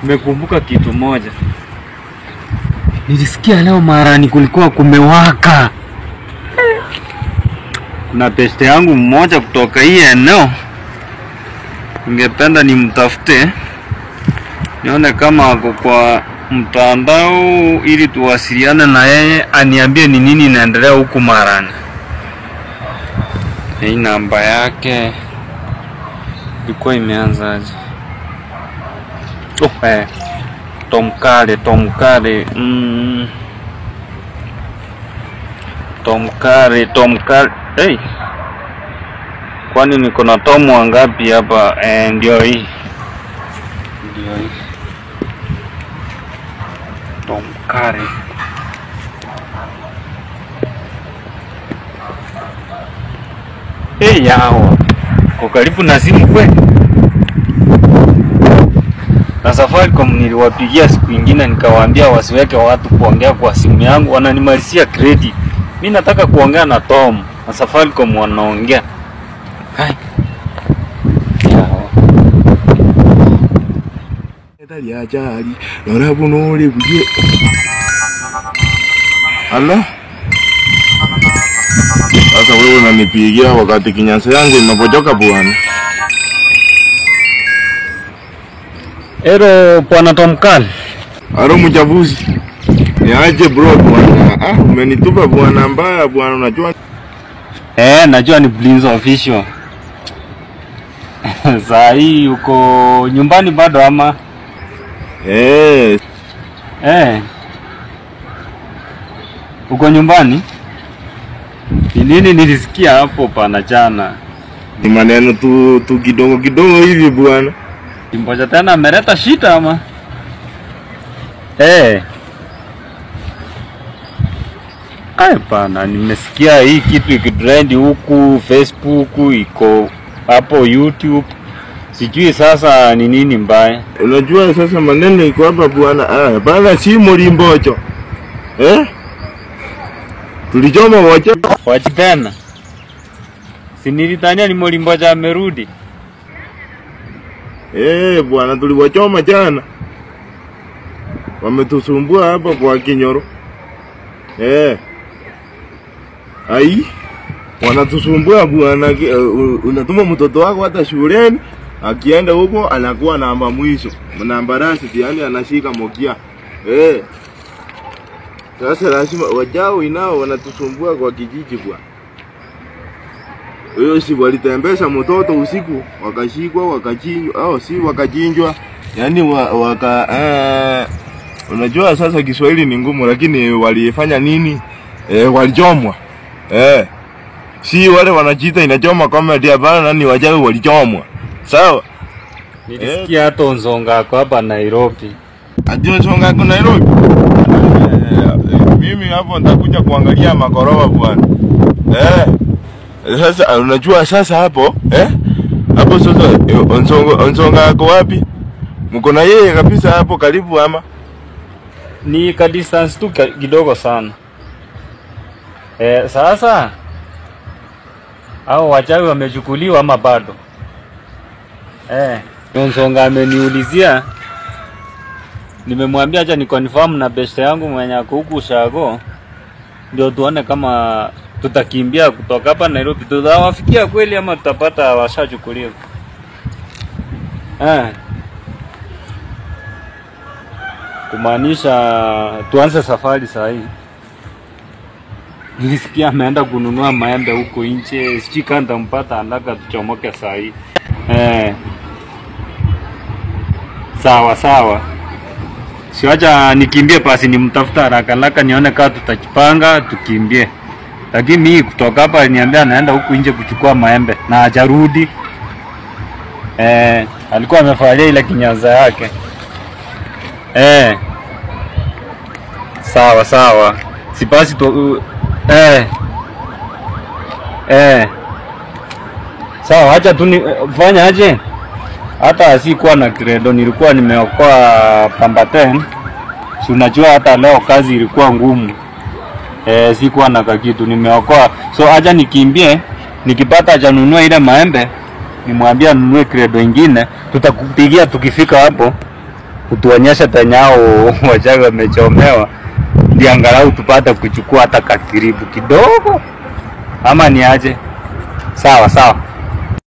Nimekumbuka kitu moja. Nilisikia leo Marani kulikuwa kumewaka. Kuna beste yangu mmoja kutoka hii eneo. Ningependa nimtafute, nione kama ako kwa mtandao ili tuwasiliane na yeye, aniambie ni nini inaendelea huku Marani. Hii namba yake ilikuwa imeanzaje? Oh, Tomkale, Tomkale. Tomkale, Tomkale. Hey. Kwani niko na Tomu wangapi hapa? Ndio hii. Ndio hii. Tomkale. Hey, yao. Kwa karibu na simu kweli. Na Safaricom niliwapigia siku ingine nikawaambia wasiweke watu kuongea kwa simu yangu, wananimalizia credit. Mimi nataka kuongea na Tom, na Safaricom wanaongea. Hai. Yao. Ala. Sasa wewe unanipigia wakati kinyasa yangu imepotoka bwana. Ero bwana Tomkale. Aro mchavuzi. Niaje bro bwana. Ah, umenitupa bwana mbaya bwana, unajua. Najua ni Blinzo Official. Saa hii uko nyumbani bado ama? Uko nyumbani? Ni nini nilisikia hapo pana jana? Ni maneno tu kidogo kidogo hivi bwana. Mboja tena ameleta shida ama? Ai bana, nimesikia hii kitu ikitrend huku Facebook, iko hapo YouTube. Sijui sasa ni nini mbaya. Unajua sasa maneno iko hapa bwana. Ah, bana si Mulimbocho. Tulichoma wacha. Wacha tena. Si nilitania ni Mulimbocho amerudi. Bwana tuliwachoma jana. Wametusumbua hapa kwa Kinyoro. Ai, wanatusumbua bwana. Unatuma mtoto wako hata shuleni, akienda huko anakuwa namba mwisho, namba rasi, yani anashika mokia. Sasa lazima wajao inao wanatusumbua kwa kijiji bwana. Huyo si walitembesha mtoto usiku, wakashikwa, wakachinjwa, au si wakachinjwa. Yani waka unajua sasa Kiswahili ni ngumu, lakini walifanya nini? Walichomwa. Si wale wanajiita inachoma comedy hapana, nani wajawi walichomwa. Sawa? Nilisikia hata Nzonga kwa hapa Nairobi. Ati Nzonga kwa Nairobi? Mimi hapo nitakuja kuangalia makorofa bwana. Sasa unajua sasa hapo, Hapo sasa Nzonga kwa wapi? Mko na yeye kabisa hapo karibu ama? Ni ka distance tu kidogo sana. Sasa hao wachawi wamechukuliwa ama bado? Nzonga ameniulizia. Nimemwambia acha ni confirm na best yangu mwenye ako huku Ushago, ndio tuone kama tutakimbia kutoka hapa Nairobi, tutawafikia kweli ama tutapata washachukuliwa. Kumaanisha tuanze safari saa hii. Nilisikia ameenda kununua maembe huko nje, sijui kama nitampata haraka tuchomoke saa hii. Sawa sawa. Siwacha nikimbie pasi nimtafuta haraka haraka nione kama tutajipanga tukimbie. Lakini mimi kutoka hapa aliniambia anaenda huku nje kuchukua maembe na hajarudi. Alikuwa amefalia ile kinyaza yake. Sawa sawa. Sipasi tu Sawa, acha tu fanya aje. Hata sikuwa na credo, nilikuwa nimeokoa pamba 10. Si unajua hata leo kazi ilikuwa ngumu. Sikuwa na kitu, nimeokoa. So acha nikimbie, nikipata acha nunue ile maembe, nimwambie anunue credo ingine, Tutakupigia tukifika hapo, utuonyeshe penyao wachawi wamechomewa, ndio angalau tupate kuchukua hata kakiribu kidogo, ama ni aje? Sawa sawa.